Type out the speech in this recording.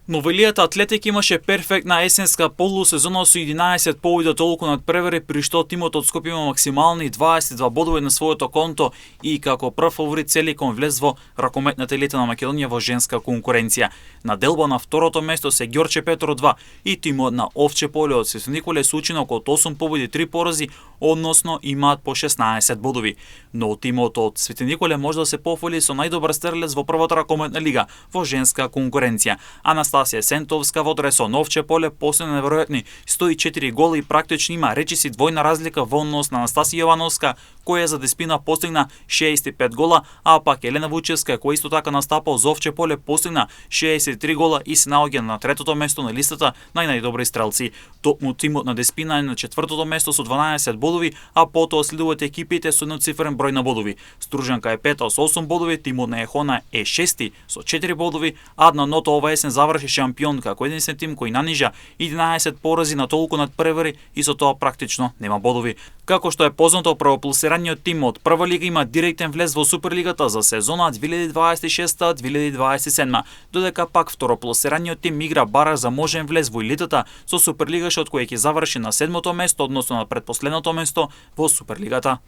Новелијата Атлетик имаше перфектна есенска полусезона со 11 победи толку надпревари, при што тимот од Скопје има максимални 22 бодови на своето конто и како прв фаворит цели кон влез во ракометната елита на Македонија во женска конкуренција. На делба на второто место се Ѓорче Петро 2 и тимот на Овче Поле од Свети Николе се учинок од 8 победи 3 порази, односно имаат по 16 бодови. Но тимот од Свети Николе може да се пофали со најдобар стрелец во првата ракометна лига во женска конкуренција. Анастасија Сентовска во дресот Овче Поле постигна неверојатни 104 гола и практично има речиси двојна разлика во однос на Анастасија Јовановска, која за Деспина постигна 65 гола, а пак Елена Вучевска, која исто така настапал за Овче Поле, постигна 63 гола и се наоѓа на третото место на листата на најдобри стрелци. Токму тимот на Деспина е на четвртото место со 12 бодови, а потоа следуваат екипите со едноцифрен број на бодови. Стружанка е пета со 8 бодови, тимот на Ехона е шести со 4 бодови, а на ното ова есен заврши шампион како единствен тим кој нанижа 11 порази на толку надпревари и со тоа практично нема бодови. Како што е познато, правопласираниот тим од прва лига има директен влез во Суперлигата за сезона 2026-2027, додека пак второпласираниот тим игра бара за можен влез во елитата со Суперлигашот кој ќе заврши на седмото место, односно на предпоследното место во Суперлигата.